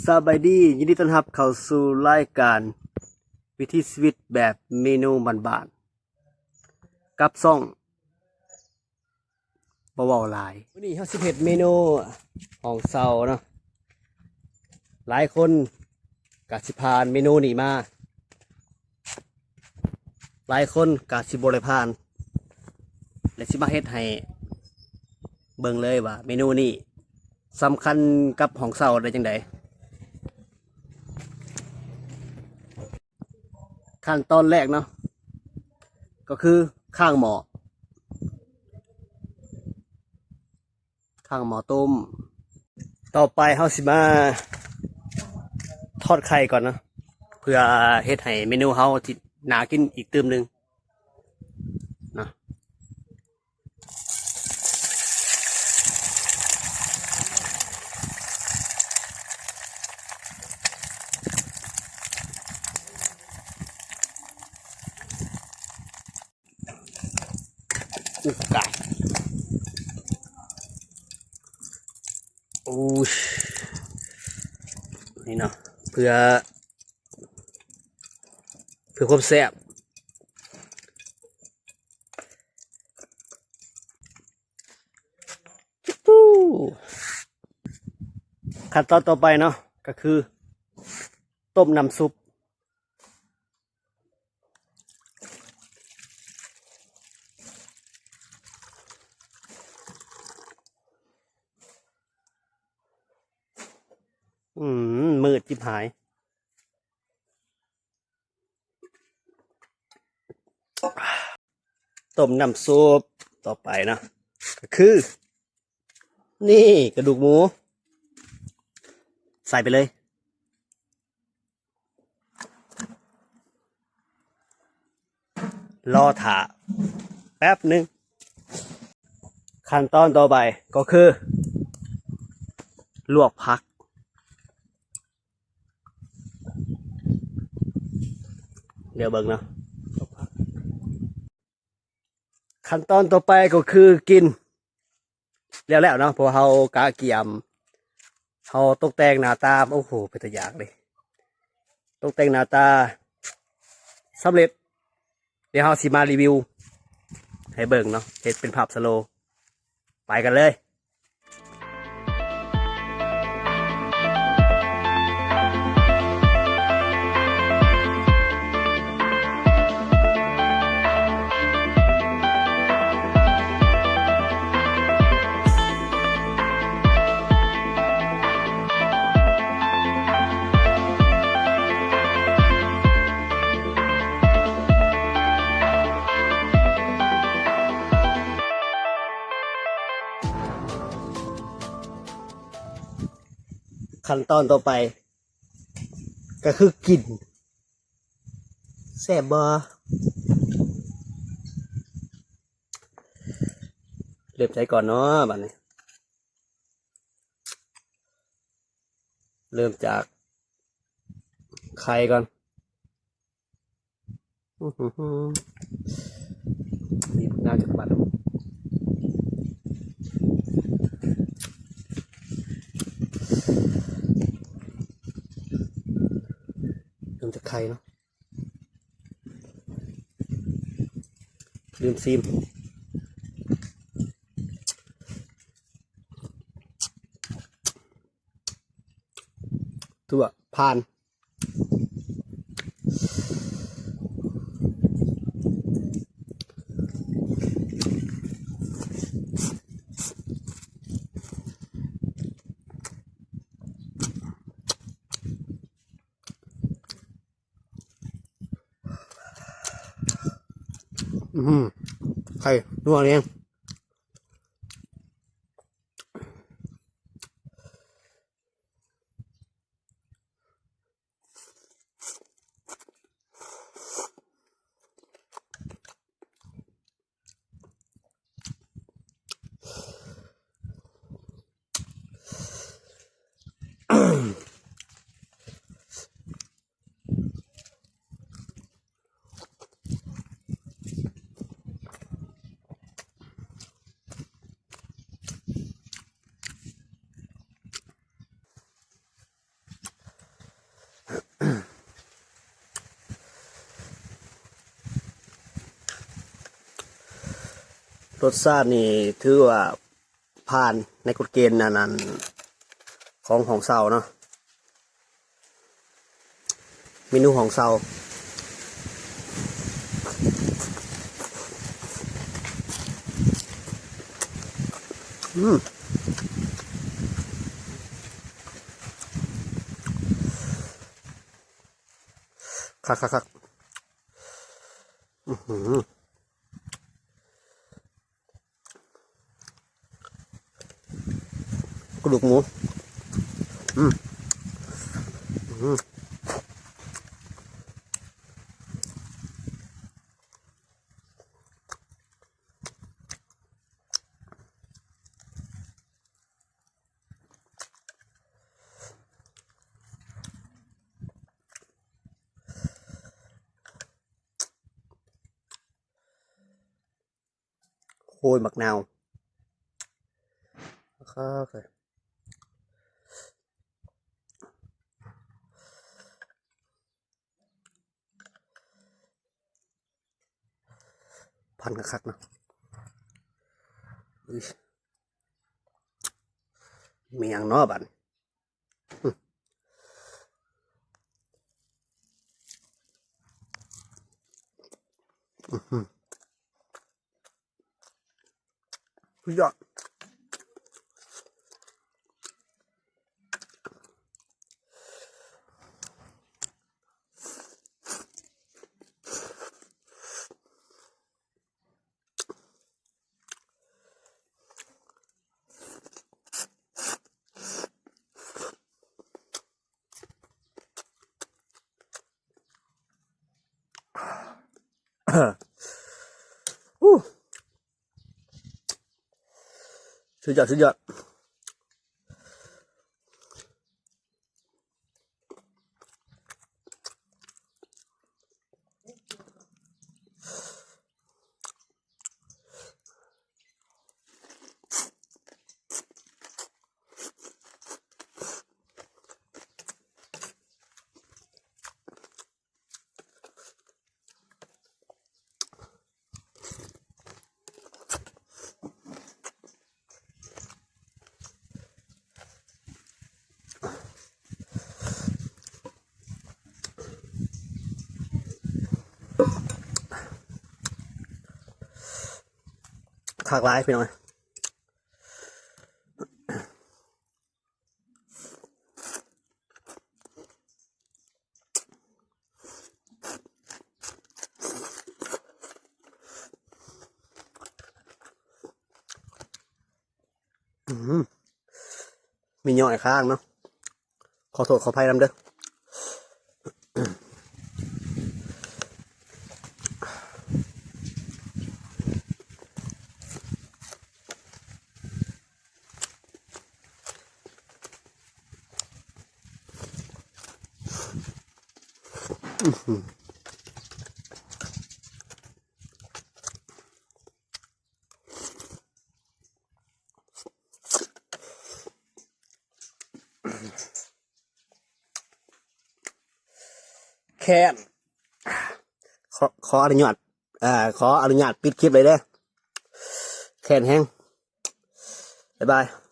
ສະບາຍດີ ຍິນດີຕ້ອນຮັບເຂົ້າສູ່ລາຍການວິຖີຊີວິດແບບເມນູບ້ານໆ ກັບຊ່ອງບໍ່ເວົ້າຫຼາຍ. ມື້ນີ້ເຮົາຊິເຮັດເມນູຫ້ອງເຊົ່າເນາະ. ຫຼາຍຄົນກະຊິຜ່ານເມນູນີ້ມາ, ຫຼາຍຄົນກະຊິບໍ່ໄດ້ຜ່ານ ແລະ ຊິມາເຮັດໃຫ້ເບິ່ງເລີຍວ່າເມນູນີ້ສຳຄັນກັບຫ້ອງເຊົ່າໄດ້ຈັ່ງໃດ. ຂັ້ນຕອນແລກເນາະ ກໍຄືຄ້າງໝໍ້ ຂ້າງໝໍ້ຕົ້ມ. ຕໍ່ໄປເຮົາຊິມາທອດໄຂ່ກ່ອນເນາະ ເພື່ອເຮັດໃຫ້ເມນູເຮົາທີ່ໜ້າກິນອີກຕື່ມໜຶ່ງເນາະ. ອຸກກະ ໂອ້ຍ ນີ້ເນາະ ເພື່ອ ເພື່ອຄວາມແຊບ. ຂັ້ນຕອນຕໍ່ໄປເນາະ ກໍຄືຕົ້ມນ້ຳຊຸບ. ອືມ ມືດຈິບຫາຍ. ຕົ້ມນ້ຳຊຸບຕໍ່ໄປເນາະ ກໍຄື ນີ້ກະດູກໝູ ໃສ່ໄປເລີຍ. ລໍຖ້າແປັບໜຶ່ງ. ຂັ້ນຕອນຕໍ່ໄປກໍຄືລວກຜັກ. ດຽວເບິ່ງເນາະ. ຂັ້ນຕອນຕໍ່ໄປກໍຄືກິນ ແລ້ວໆເນາະ ເພາະວ່າເຮົາກະກຽມ ເຮົາຕົກແຕ່ງໜ້າຕາ ໂອ້ໂຫ ເປັນຕາຢາກເດ້ ຕົກແຕ່ງໜ້າຕາສຳເລັດ. ດຽວເຮົາຊິມາຣີວິວໃຫ້ເບິ່ງເນາະ ເຮັດເປັນພາບສະໂລ. ໄປກັນເລີຍ. ຂັ້ນຕອນຕໍ່ໄປກໍຄືກິນ. ແຊບບໍ່? ເລີ່ມໃສກ່ອນເນາະບາດນີ້? ເລີ່ມຈາກໄຂ່ກ່ອນ. ອື້ຫື ບີບນ້ຳຈັກບາດ. ເລີ່ມຈາກໄຂ່ເນາະ. ລືມຊີມ. ຖືວ່າຜ່ານ. ອືມ ໄຂ່ນົວແຮງ. ອ ລົດຊາດນີ້ຖືວ່າຜ່ານໃນກົດເກນອັນນັ້ນຂອງຫ້ອງເຊົ່າເນາະ. ເມນູຫ້ອງເຊົ່າ ອືມ ຄັກໆໆ ອືຫື ກະດູກໝູ ອືມ ອືມ. ໂອ້ຍ ໝາກນາວ ຄັກເລີຍ ພັນຄັກໆ ເນາະ. ອຶ້ຍ ແມ່ນຫຍັງເນາະບັດນີ້? ອືຫື ສຸດຍອດ. ສຸດຍອດ ສຸດຍອດ. ຄັກຫຼາຍພີ່ນ້ອງ. ອືມ ມີຫຍໍ້ໃນຄາງເນາະ ຂໍໂທດຂໍອະໄພນຳເດີ້. ແຄ້ນ ຂໍ ຂໍອະນຸຍາດ ເອີ ຂໍອະນຸຍາດປິດຄລິບເລີຍເດີ້ ແຄ້ນແຮງ. ບາຍບາຍ.